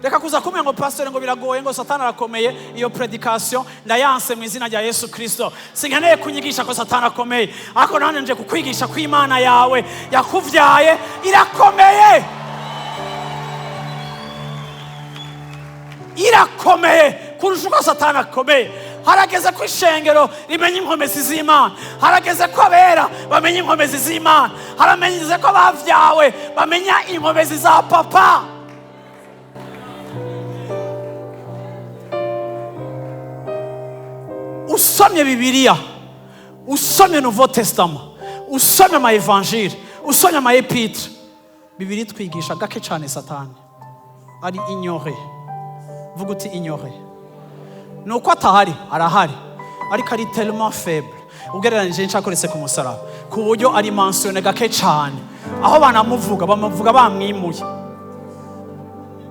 Reka kuza kumenya ngo pasiteri ngo biragoye, ngo Satani arakomeye. Iyo prédication ndayanse mu izina rya Yesu Kirisito. Sinkeneye kunyigisha ko Satani akomeye, ariko nanjye nje kukwigisha ko Imana yawe yakuvyaye irakomeye, irakomeye kurusha uko Satani akomeye. Harageze ko ishengero rimenya inkomezi z'Imana. Harageze ko abera bamenya inkomezi z'Imana. Harageze ko abavyawe bamenya inkomezi za Papa. Usomye Bibiliya, usomye Nouveau Testament, usomye ama évangile, usomye ama épître, Bibiliya twigisha gake cyane Satani ari ignoré. Vuga uti ignoré. Ni uko atahari, arahari, ariko ari tellement faible ugereranyije n'icyakoretse ku musaraba, ku buryo ari mentionné gake cyane. Aho banamuvuga, bamuvuga bamwimuye.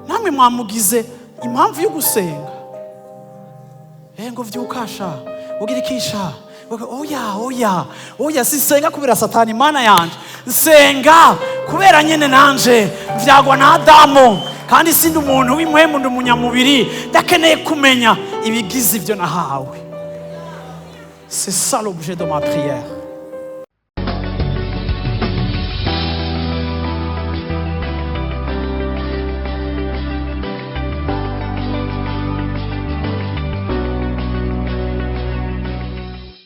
Namwe mwamugize impamvu yo gusenga. Ngo vyukasha ugira ikisha. Oya, oya, oya, sisenga kubera Satani. Imana yanje, nsenga kubera nyene nanje vyagwa na Adamu, kandi sindi umuntu w'impwemu, ndi umunyamubiri. Ndakeneye kumenya ibigize ivyo nahawe. C'est ça l'objet de ma prière.